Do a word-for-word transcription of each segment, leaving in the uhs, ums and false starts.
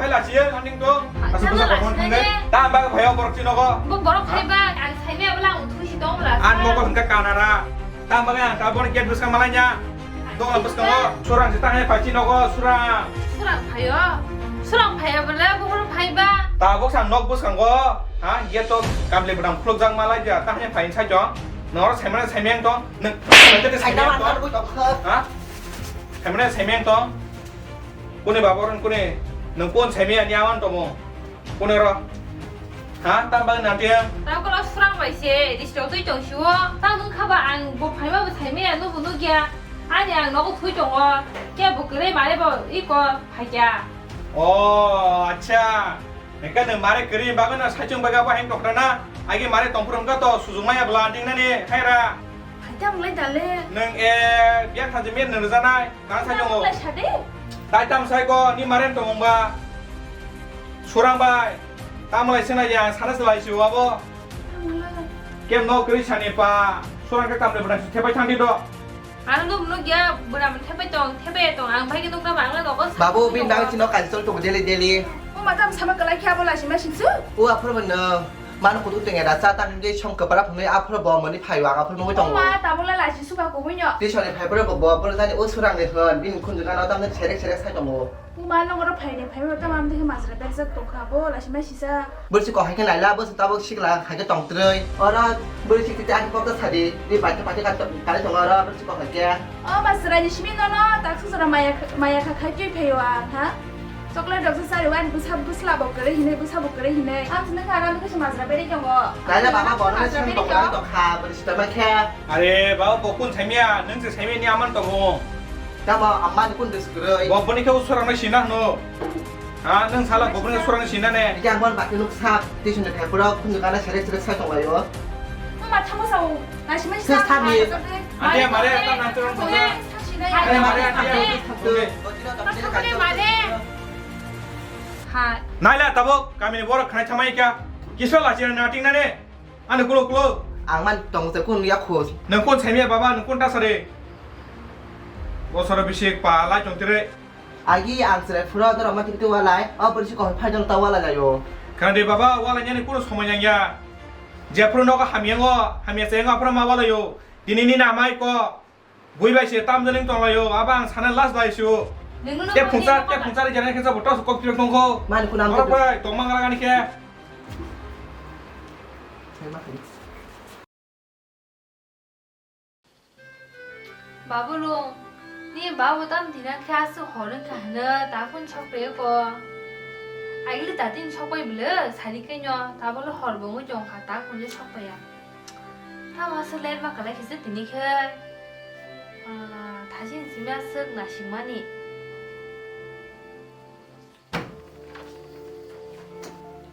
Lachia, landing to. Asa busa kothon thangde. Tam ba phayo borok chinogo. Bo borok phaiba, ang saimaya bwla ang thwi si tong bwla. An mokol hwnkha kanara. Tam ba ang ta bon gate bwskang malanya. Dongla bwskango. Surang se tangai phachi nogo, surang. Surang phayo. Surang phaya bwla bo borok phaiba. Tabok sa nok bwskango. Ha, gate to kable bwdang khulukjak malai ja. Tangai phain sai jong. Noro saimana saimeng tong. Nang saimana saimeng tong. Ha? Saimana saimeng tong. Kuni baba ron kuni. Nang kon saimaya ni awan tomo. Kuni ro. Ha? Tam bagwi nang tiya? Tam kono surang bai se. Risto twi tong siwo. Tam nung khaba ang bo phaima bo saimaya nubo nugya. Ani ang nogo thui tongo. Kebo kwrwi mare bo iko phaikya. O, acha. Ekka nwng mare kwrwi bagwi no saichung bai gabo heng tokra na. Agi mare tongphuru wngkha to sujung maya bwla anting nani khaira. Phaikya wng lai dale. Nwng e biya khanse mir nwng rwjanai. Nang saichung o. Wng lai sade. Tai tam sai ko ni mare tong wngba. Surang bai. Tam lai sena ya sana selai si wabo. Tam lai. Kem no kwrwi sani pa. Surang ke tam le bwdang si thepai thang di do. Ano nung nung ya bwra mun thepai tong, thepai tong, ang bai nung tama ang nogo. Babu, bin bang chino kal chol tongo daily daily. O mata sama kalai khe abo lasi ma singsu. O aphuru no mano kudu tengya da cha tang ge song kapara phunui aphuru bo mani phai wa aphuru nungui tongo. O ma tabula lasi suka kubui no. Ti soni phai bro bo bro tani o surang ni hon bin khunju gana tam serek serek sai tongo. Buma nogoro phaini phaima tamo amtwi khe majra berjak tongkha bo laisima sisa. Bwrwi si kok hai khe naila bwswk tabuk sikla hai khe tongtrwi. Oro bwrwi si titi ani kokta sadi. Ni bai khe pai khe kari tongo oro bwrwi si kok hai khe. O majra ni simi nono taksa jora maya maya kha khai twi phaio ang ha. Chocolate rok se chari ani bwsa bwsla bo kwrwi hinwi bwsa bo kwrwi hinwi. Ang sini kha ano khe majra berwi tongo. Naila baba bono ni sini tongkha bwrwi si tongma khe. Are baba bo kun saimya nwng se saimya ni aman tongo. Tamo amani kun bwswk kwrwi? Bo boni khe usur ang sina hwno. Ha, nwng sala bo boni usur ang sina ne. Iki ang bon bakti nuk sak, tei sini khai pura kun kana sere sere sai tong layo. Mama thamo sao, nasi mai sa. Ante mare ta nang terang tongsa. Ante mare ante. Mare. Ha. Naila tabok kamini borok khnai thamai kya. Kiso lachira nating nane. Ani kulo kulo. Ang man tong se kun ya khos. Nang kun saimya baba, nang kun ta sare. Bosoro bisik pa lai chong tire. Agi ang sere phura doro ma tikte walai, o bwrwi si kok phai dong ta walai laio. Khana de baba, walai yani kuno somoi nang ya. Je phuru nogo hamya ngo, hamya se ngo phuru ma walai yo. Tini ni na mai ko. Bui bai se tam jani tong laio, aba ang sana last bai su. Nang no te phungsa, te phungsa ri jani khe jabo tos kok tirok tong ko. Man kun am. Oro bai tong mang ani khe. Babulung, ni babu tam tina khe aswk hor wngkha hwno, ta phone sok phaio ko. Agili ta tin sok pai bwle, sari khe no, ta bolo hor bo wngwi tong kha, ta phone je sok paiya. Tamo aswk ler ma kwlai khe se tini khe. Ah, thajin simi aswk nasikmani.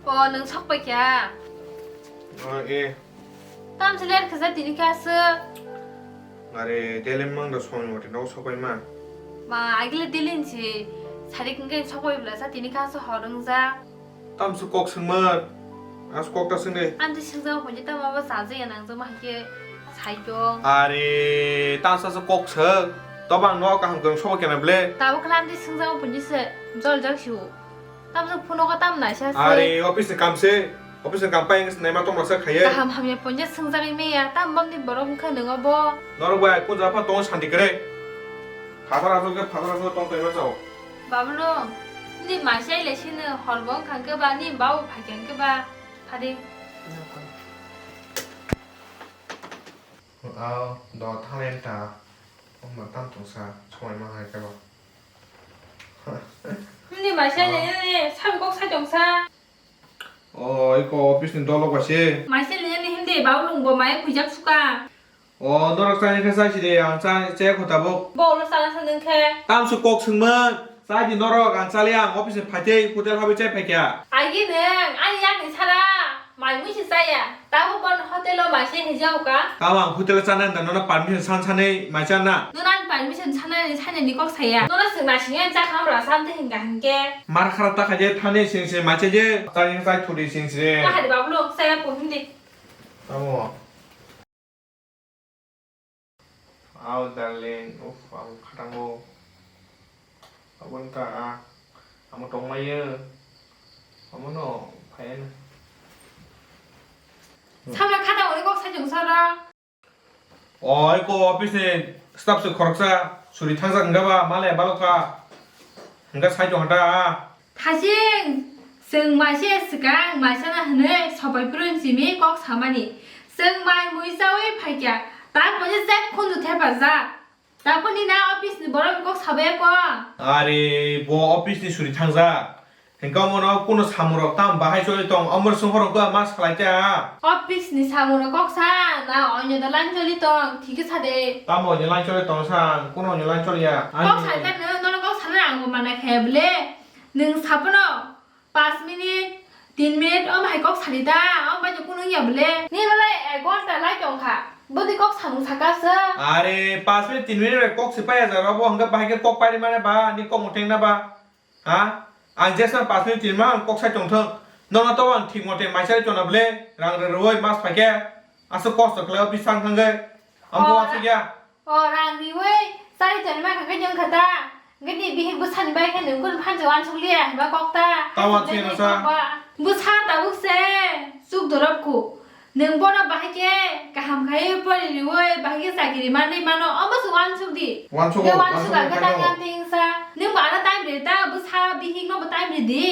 O, nwng sok pai kha? O, e. Tamse ler khe ja tini kha aswk. Are, daily mang da song mati no sok pai ma. Ma, agile daily ni si sarik wngkhe sok pai bwla sa tini kha aswk hor wngja. Tamse kok swngmwt. As kok ta swngdi. Amtwi swngjakma pon je tamo abo chajak ya nangjak ma hai khe. Saikhe. Are, ta sa sa kok swk. Tobo ang no kaham kwrwng sobo kena ble. Tabuk khe lamdi swngjak o punji se jol jol siu. Tamjak phuno ko tam naisa se. Are, office ni kam se. Office ni kam pai wngse naima tong rasa khaiye. Kaham hamya punji swngjak ime ya. Tam bom ni borok wngkha nwngo bo. Norok bai kun japa tong santi kre. Phatar asuk ke phatar asuk tong tong sao. Babulung, ni masai le sini hor bo wngkha ke ba ni bau phai khe ba. Phadi. Ao, do thalen ta. Omma tam tongsa, somoi ma hai khe ba. Hindi maisa le, sabi kok sai tongsa. O, iko office ni dolok ba se. Maisa le ni hindi Babulung bo mai khuijak suka. O, norok chani khe chai sidi, ang cha, chaya kho tabuk. Bo ulo chala sa nung khe. Tamsuk kok swngmwk. Chai di norok, ang chaliya, ang office ni phaitwi hotel habwi chai phaikha. Agi nung, ani yakni sara, mai mui se chaya. Tabuk bon hotel o mai se hejao ka. Tamo ang hotel o chana hwnda nono permission san sanwi mai chana. Nono ani permission sanani sanani kok saya. Nono swng naisingya chakha amra san twi hwnka hwnkhe. Mar khara ta khaje thani sing se mai chaje, chai chai thudi sing se. Kahari Babulung, saya pun hindi. Tamo. Au darling, uff, ang khatango. Aboni ta, ah, amo tongmaiyo. Omono phaiya na. Samla khata hwnwi kok sai chwng sara. Oi ko office ni staff se khoroksa suri thangjak hwnga ba male balokha. Hwnga sai tong hata. Thasing, chwng maise swkang maisana hwnwi sopai phuru simi kok samani. Chwng mai mui chawi phaikya, ta poje chek khundu thepajak. Takhuni na office ni borok kok sabai ko? Are, bo office ni suri thangjak. Hingke omono kuno samung rok tam bahai choli tong, omo song horong khe ma salai kha. Office ni samung rok kok sa na onyo da line choli tong, thik khe sa de. Tamo onyo line choli tong sa, kuno onyo line choli ya. Kok sa ta no, nono kok sa na ang bo mana khe ble. Nwng sapono Panch minute, tin minute, omo hai kok sadi ta, omo bai kunu ya bole. Ni malai ek ghonta lai tong kha. Bodi kok samung saka se. Are, panch minute, tin minute bai kok si paya jaro bo, hingke bahai ke kok pairi mane ba, ni kok muteng na ba. Ha? Ang jesna panch minute, tin minute ang kok sai tong thong. Nono to ang thik mote mai sai tong na bole, rang re roi mas paike. Aswk kosto khlai o bisang thangwi. Ang bo Oh, aswk ya. Oh, rang riwi, chari toni ma kha khe nyong kha ta. Gini bihik bwsani bai khe nwng kun phan se wansuk liya, haiba kok ta. Ta wansuk ya nasa. Bwsa tabuk se, chuk dorop khu. Nwng bono bahai khe kaham khai pori riwi, bahai khe chakiri manwi mano, omo se wansuk di. Wansuk, Ge wansuk wansuk ang khe khe ta no. Yang ting sa. Nwng ba ana time re ta, bwsa bihik no bo time re di.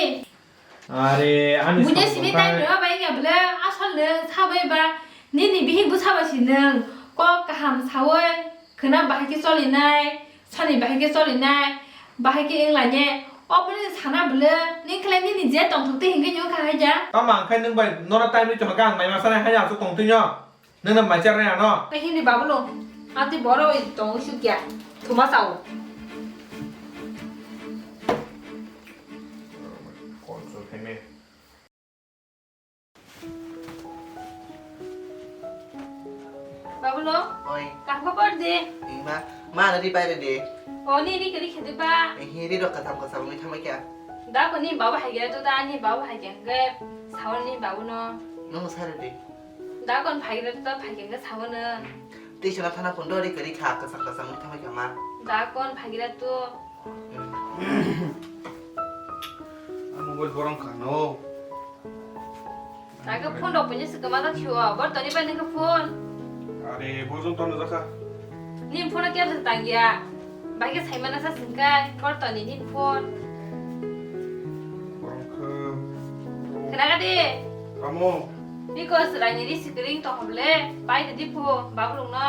Are, ani Bunya sabo simi tai tongthai. Twi bai ya bwle, asol nwng sabai ba, nini bihik bwsa ba si nwng kok kaham sawi, khwna bahai khe cholinai, soni bahai khe cholinai, bahai khe wnglainai, oboni sana bwle, nini khlai nini je tongthok twi hingke nyo kha hai ja. Tamo ang khai nwng bai nono time ri chonga ang mai masa nai hai aswk tong twi nyo. Nwng no mai char nai ano. Tei hindi babulo, ati boro tong sukya, thuma sao. Babulo, Oi. Kaham khe por di. Ima, ma na ri pai re di. O ni ri kiri khedi ba. Ehi ri rok katam kasam ni thamai kya. Da ko ni babu hai kya to da ni babu hai kya. Ge sao ni babu no. Nung sa re di. Da kon phai kya to phai kya ge sao no. Tei sana thana phone do ri kiri kha kasam kasam ni thamai kya ma. Da kon phai kya to. Ang mobile borong kha no. Aga phone rok punya se kwma jak sio, bor toni bai nang phone. Are, bo jong tono jakha. Ni phone ke se tang ya. Bai ke sai mana sa singkai, bor toni ni phone. Borong kha. Kena ka de. Kamu. Ni ko se rang ni screen to hoble, pai de di phone, babu rung no.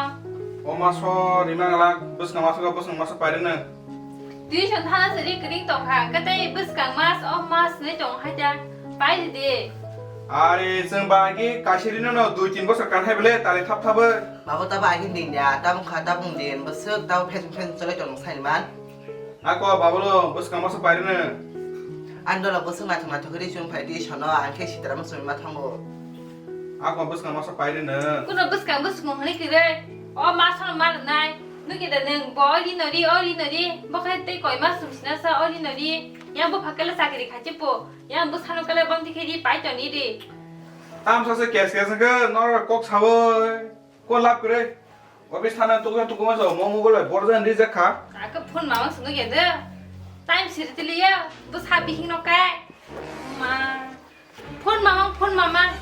O maso, rima ngala, bus ka maso ka, bus ka maso pai de na. Tuition thana se ri kwrwng tong kha, hwnkhe tei bwskang mas o mas hinwi tong hai ta, pai rw di. Are, chwng ba agi kaisa rino no dui tin bosor kan hai bole, tali thap thabwi. Babo tabo agi din ya, tabung kha tabung din, bwswk tabo fashion fashion cholai tong sai man. Ako babo lo bwskang mas pai rino. Ang dolo bwswk naithok naithok ri chwng phai di sono, ang khe sitara ma chwng ma thango. Ako bwskang mas pai rino. Kuno bwskang bwswk mung hinwi kwrwi, o mas no ma rwnai. Nukhe da nwng bo o rino ri, o rino ri, bo khe tei koi mas chwng sina sa o rino ri, yang bupha kele chakri khachi po, yang bwsano kele bomti khe ri pai toni ri. Tamsa se kes kes wngkhe norok kok sawi, ko lab kwrwi. Office thana tukjak tuku ma sao, mo mobile bai borjak rijak kha. Ake phone mamang swngo khe de, time siri tiliya, bwsa bihik no kai. Ma. Phone mamang, phone mamang.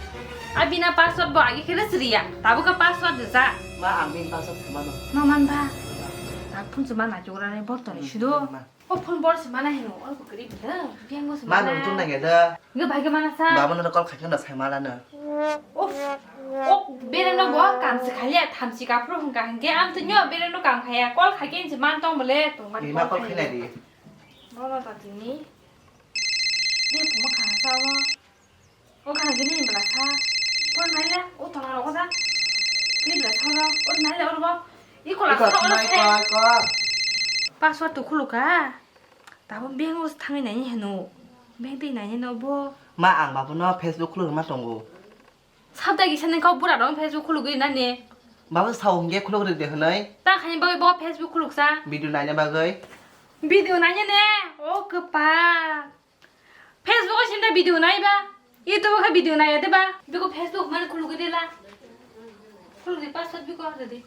Abina password bo agi khe sriya. Tabuk khe password rwja. Ma, ang bini password se mano. Ma man ba. Tak phone se mana chura ni bortoni sudo. Ma. O phone bor se mana hino. Ol ko kri bida. Biang mo se Ma mana. Nung tung nang ya da. Nge bai ke mana sa. Ba mo no call khai na sai mala na. Of. O bere no bo kam se khaliya tham si ka phro hung ka hung ke am to nyo bere no kam khaya. Call khai ke se man tong bole tong ban. Ni ma call khai na di. Bo no ta tini. Dia puma khana sa mo. O khana gini bela sa. Ko nai le, o tong ro ko da. Ni bela sa ro, o nai le o bo. I ko la sa o nai se. Ko, ko. Password to khulu ka. Tabo bank o thangwi nai heno. Bank tei nai no bo. Ma ang babu no Facebook khulu ma tongo. Sabda kisa ni kau bura rong Facebook khulu gwi nani. Babu sao hingke khulu gwi de hwnai. Ta khani bagwi bo Facebook khulu sa. Video naina bagwi. Video naina ne. O kapa. Facebook o sinda video nai ba? YouTube o khe video nai ya de ba? Biko Facebook man khulugwi de la. Khulugwi password biko de de.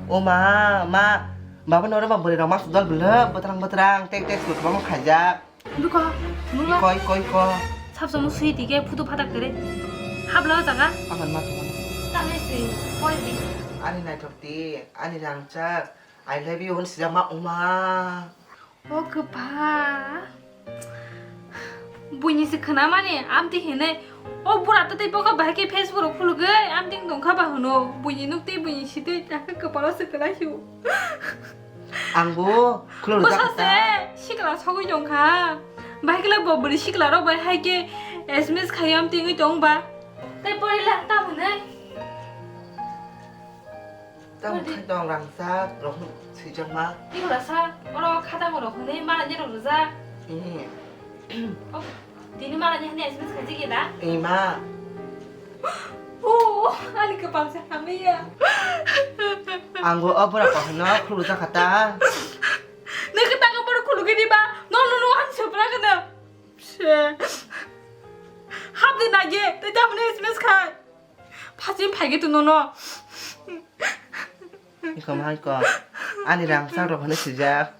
O ma, ma, baba noro ma bwrwi rok ma sudal bwlwk bwtrang bwtrang tek tek sut bama khaijak. Biko, biko. Koi, koi, ko. Sabsamo sui tike phutu phatak tere. Habla o jaga. Aman ma thumano. Tame sui, pore di. Ani naithok di, ani rangchak, I love you hwn sijak ma oma. O kwpha. Buini se khwnamani, amtwi hinwi. O bura to tei boka bahai khe Facebook rok khulugwi, amtwi wng tongkha ba hwno. Buini nuk tei buini sitwi, takhe kwpalo se kwlai su. Ang bo khuluk jak ta. Bwsa se sikla sogwi tongkha. Bahai khe bo bwrwi sikla rok bai hai khe S M S khai am tingwi tong ba. Tei pori lang ta hwnwi. Tamo khai tong rangchak rok swijak ma. Iko rasa oro khata mo rok hwnwi ma ne rok rwjak. Eh. Oh, tini ma ne hwnwi S M S khai jigi da? Eh ma. Oh, ani kwpal se hamya. Ang bo o bura ko hwnwi khuluk jak ta. Nokhe ta khe borok khulugwi diba? No, no, no, ani sopra kana. Se. Hapdi nage, tei tamni S M S khai. Phasing phaikhe to nono. Iko ma iko. Ani rangchak rok hwnwi swijak.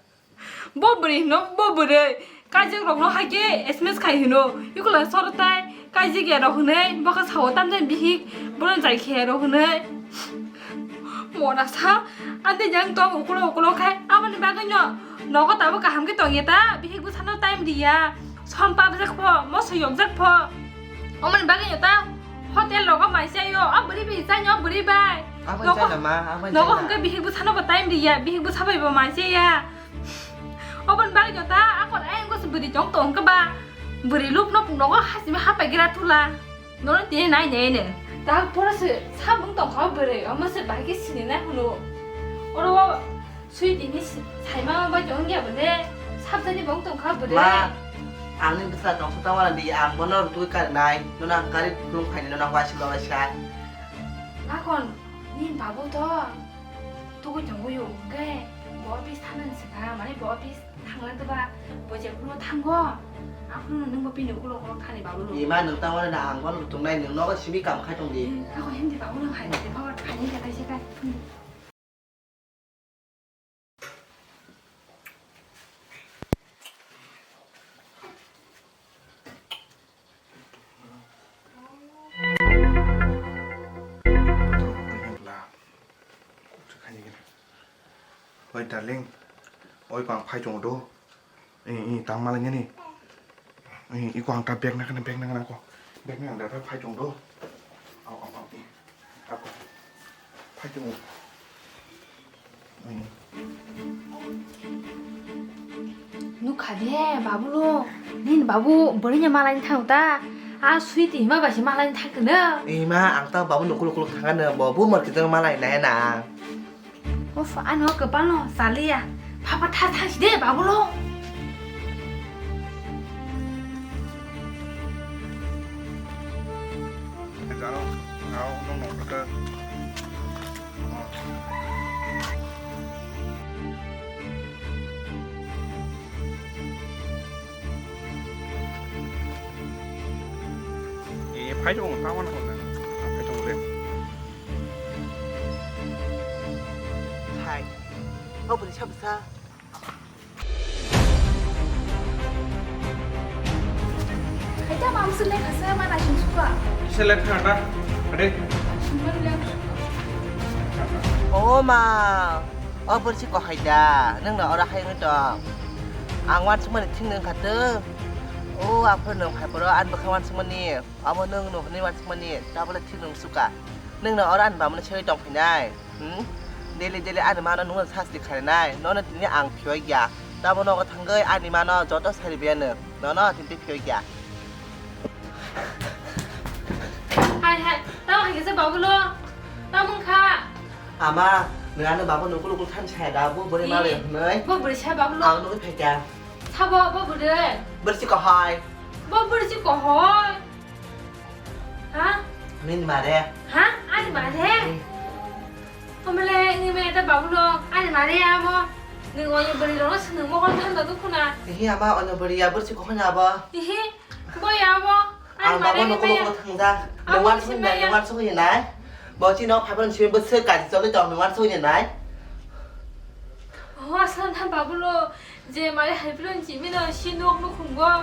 Bo bwrwi hino, bo bwrwi. Kaijak rokno hai khe S M S khai hino. Iko la soro tai. Kaijak ya rok hwnwi, bokha sao tamjani bihik, bono jai khe ya rok hwnwi. Mona sa, ande jang tong ukulo ukulo khai, aboni bagwi no, nogo tabuk kaham khe tong ya ta, bihik bwsano time di ya. Som pabjak pho, moso yokjak pho. Omoni bagwi no ta, hotel rogo mai chayo, a bwrwi bai chaino, bwrwi bai. Aboni nogo, chaina ma, aboni nogo chaina. Hwnkhe bihik bwsano bo time di ya, bihik bwsa bai bo mai chaya. Oboni bagwi no ta akon ayang gosi bwrwi tong tong khe ba. Bwrwi lupno pungnogo hasimi hapai gira thula. Nono tini nai nai no. Ta poro se samung tong kha bwrwi, omo se bai khe sini nai hwno. Oro o sui tini si-, saima bai tong ya bwle. Sabjani bong tong kha bwrwi. Ma, ang ni bwsa tong kha ta wala di, ang bono rutugwi kar nai. Nono ang kari phulung phaini nono ang waisi lolai sa. Akon, ni babu to. Tugui tongwi o, hwnkhe bo office thangnani swkang, mane bo office thangna twba bo jephuru thango, aphuru nwng bo bini ulo ulo thani babu lo. Ima nwng tamo na ang bono tongnai, nwng nogo simi kam khai tong di. Hmm, ako hindi babu lo hai, hindi babu hai ni kata sih kan. Hmm. Oi darling, oi ko ang phai tongo do. I, i, tang malai nani. I, i ko ang ta bag na kana, bag na kana ko. Bag na ang da phai tongo do. Au, au, au, i. Ako. Phai tongo. Nukha de, babu lo. Nini babu bwrwi ni malai thang ta. A sweet ima bai se malai thang kene. Ima, ang ta babu nukul nukul thang kene, babu market malai nai na. Uf, ano kwpal no chaliya. Papa tha tha si de, babu lo. Jaro, jaro, no, no, kata. Eh, phai tong, ta wan ko na. Phai tong le. Hai. Kau beri siapa sa? Kaita mamsu le khasa mana sing suka. Kisa le khana ta? Ade. Sumber le suka. O ma, o borsi ko haida, nang na ora hai ngi to. Ang wan sumani thing nang khatu. O aphur nang phai poro an bwkha wan sumani. Abo nwng nokni uansukmani tabole thik nwng suka. Nwng no oro ani bamano segwi tong phinai. Hmm? Daily daily ani mano nwng sasti khainai. Nono tini ang phiyok ya. Tamo nogo thangwi ani mano joto sari biyano. Nono tini phiyok ya. Hai hai, tamo hai kisa babulo. Tamo wngkha. Ama, nwng ano babu nukul nukul than saya da, bo bwrwi male hwnwi. Bo bwrwi sa babulo. Ang nugwi phaikha. Sabo, bo bwrwi. Bwrwi si kahai. Bo bwrwi si kahai. Ha? Nini mare. Ha? Ani mare? Hmm. Omele, nini mare ta babulo, ani mare amo. Nini oyo bwrwi rokno swnwi mokol thanda dukhuna. Ihi ama oyo bwrwi ya bwrwi si kahai na abo. Ihi, bo ya abo. Ani mare ni maya. Ang babo nokol nokol thangjak. Abo ni si maya. Nungwan sungwi nai, nungwan sungwi nai. Bo chini o phaibroni simi bwswk kaji choli tong nungwan sungwi nai. Oh, aswk na babulo. Je mare hai philon chimino si nok nukhungo,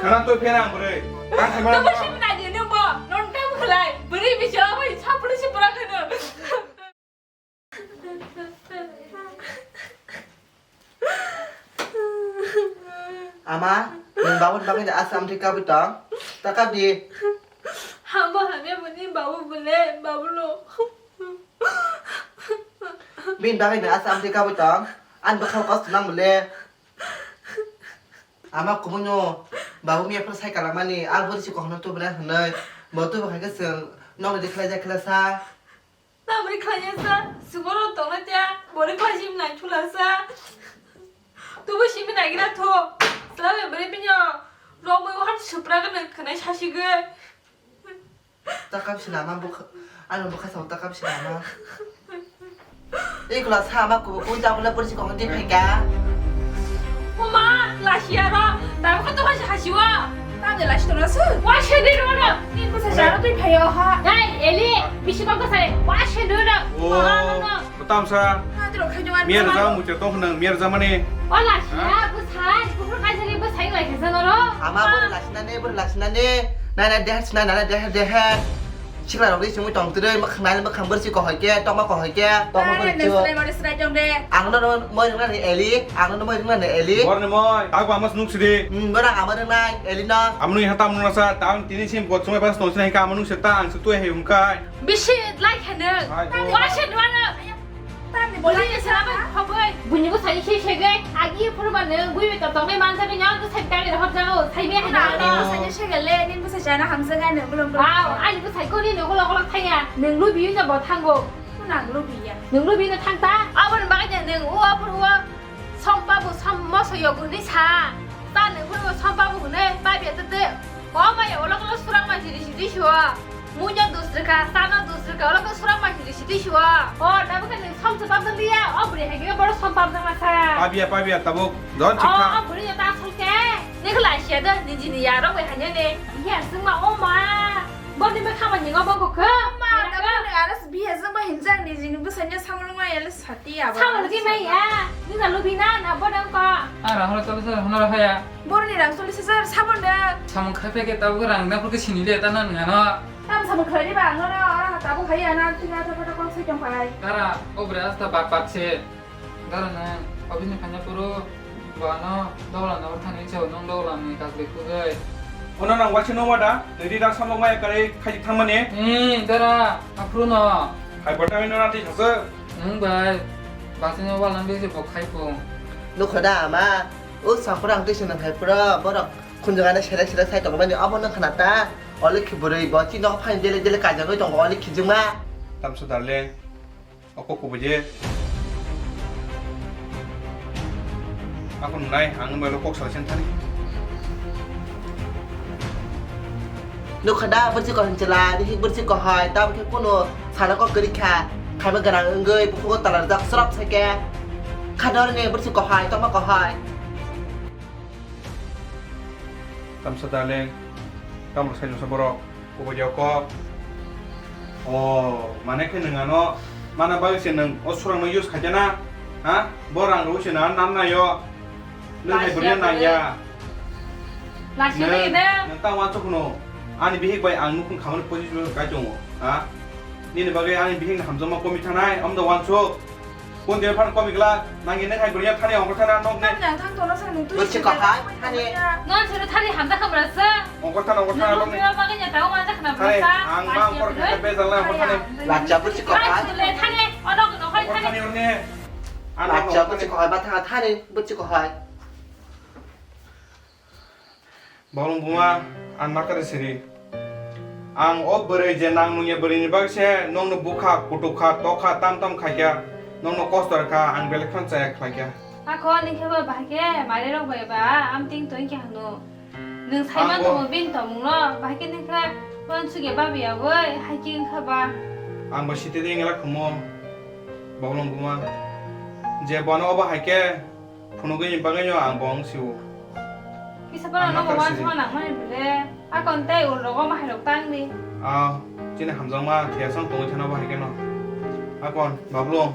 Khana to phena ang bwrwi. Ang khaima. Tamo simi nai nungbo, non tam khlai. Bwrwi bijo bai sapri sipra khano. Ama, nwng babuni bagwi no aswk amtwi kabwi tong? Ta kap di. Hamba hamya bwni babu bwle, babu lo. Bini bagwi no aswk amtwi kabwi tong? Ani bwkhao kosto nang bwle. Ama kubui no babu miya phano sai kalamani, a bwrwi si kokhno tubuna hwnwi. Bo tubu khai khe chwng nokni di khlai jak khlai sa. Tamni khlaiya sa, sugoro tongna tiya, bori khlai sim nai thula sa. Tubu simi nai gira tho. Sala be bere pinyo, romoi wahan supra ga nang khanai sasigwi. Takam silama bukha, ano bukha sa takam silama. Ikla sama kubu kuja bula pursi kong di pheka. Oma, lasiya ro, dabu khato hasi hasiwa. Tade lasi tona su. Wa shende ro ro. Ni kusa jaro tui phayo ha. Dai, Eli, bisi kong kasai. Wa shende ro. Oh. Wa no no. Tamsa. Miya rwjak muchung tong hwnang, miya rwjak mani. O lasiya, bwsai, buphuru kaisani bwsai lai khe jano ro. Ama bwrwi lasinani, bwrwi lasinani. Nai, nai, deher sinai, nai, nai, deher, deher. Sikla rok ri simi tong tiri, mwkhang nai, mwkhang bwrwi si kohoi khe, tongma kohoi khe, tongma bwrwi si. Ang no no moi rwngnani Eli, ang no no moi rwngnani Eli. Borni moi, ako ama se nuk sidi. Hmm, borang ama rwngnai Eli no. Amnwi hata amnwi nasa, ta ang tini sim bot sumai pas tong sinai ka amnwi se ta ang se tu he umkai. Bisi lai khe nwng. Hai, oh. Wa se nwng. Boli ni sara bai khoboi. Buini bwsai se se gai. Agi phuru ba nwng bui bai tong nai man jani nang bwsai ta le hor jago. Sai me hai na. Bwsai se se le, nin bwsai jana hamsa gai nwng bulong bulong. Wow, ani bwsai ko ni nwng ulo ulo thaya. Nwng lubi no bo thango. Nwng lubi ya. Nwng lubi no thang ta. Aboni bagwi nwng o aphuru o. Sompa bo som moso yogo ni sa. Ta nwng phuru sompa bo hune pai be te te. O maya ulo ulo surang ma jiri jiri shuwa. Munya dusrika, sana dusrika, ulo ulo surang ma jiri jiri shuwa. O, da bukan nwng som se pam liya. O buri hai ke boro som pam jang sa. Pabia, pabia, tabuk. Don chikha. O buri ya ta sol ke. Ni khlai sia da, ni jini ya rok bai hanya ne. Ya sung ma o ma. Boni bai khamani ngo bongkho khe. Ma, da boni aras bihe jeng bai hinjak ni jini bwsanya samung mai ale sati abo. Samung ki mai ya. Ni na lubi na na bodang ko. Ara hora tole sar hona haya. Borni rang tole sar sabon da. Samung khai phe ke tabuk rang na pur ke sini le ta na nga no. Tam samung khai ba ang no ora tabuk hai ana tinga ta ta kok sai tong pai. Ara obre asta bak bak se. Dara nang, office ni phanya puro, bo ano dogla no thani chao, nong dogla ni kagli kugui. Ono nang waisa no wada, nidi dak samok maya kare khai thangmani. Hmm, dara, aphuru no. Hai bota no nati thasa. Nung bai, basi no wala bisi bo khai pung. Nukho da ama, o sampura ang twi swnam hai pura, borok khunjwng ano selek selek sai tongmani, obo no khna ta. Oli khibrwi bo, chini nok phain dele dele kajagwi tongo, oli khijima. Tamsa darling. Oko kubui je. Ako nunai, ang nung bai kok salai sen thani. Nukha da, bwrwswk kaham chwla, bihik bwrwswk kahai, tabuk khe kunu sana kok kwrwi kha. Khaiba gwnang wngwi, bukhugo tala rijak srok sai khe. Khador ni bwrwswk kahai, tongma kahai. Tamsa darling, tamo sai nusa borok, kubui je kok. O, mane khe nwng ano mana bagwi se nwng o surang no use khaikha na? Ha? Bo rang rw se na nan nayo. Nwng hai Lachia bwrwi nang ya. Lachia Nwng, nai de. Nwng ta wansuk hwno. Ani bihik bai ang nukhung khamani position kai tongo. Ha? Nini bagwi ani bihik ni hamjakma komi thanai, amda wansuk. Kun dia phan komi gla, nang ini hai bwrwi thani ongkor thani nok ne. Nang thang tono sa nung tu. Bwrwswk kahai, thani. Non sero thani hamda khamra sa. Ongkor thani ongkor thani nok ne. Nang bagwi nya tao ma jakna Thani, bwrwsa. Ang ma ongkor khe bejal na ongkor thani. Lachia bwrwswk kahai. Thani, thani, ono no hai Ongkor thani. Thani ongkor thani. Ano Lachia ongkor bwrwswk thani. Kahai, ma thang thani, bwrwswk kahai. Bolong buma, ang nakari siri. Ang o bwrwi je nang nungya bwrwini bagwi se nokno bukha, kutukha, tokha, tam tam khaikha, nokno kosto rwkha, ang belai kheno chaya khlaikha. Akho ni khe bo bahai khe mairok bai ba, am ting tong khe hano. Nwng saima Ang bo tongo bini tongmung no, bahai khe ni khe uansukya babi ya bai, hai khe wngkha ba. Ang bo site de ngela khumo, bolong buma. Je bono obo hai khe, Phunugwi ni bagwi no ang bo wng sio. Kisa Ang bono no nakar wan siri. Sama nang mani bile. Akon tei ul rogo mahai rok tang di. Ah, chini hamjakma thia sang tongwi thana bo hai khe no. Akon, Bablu,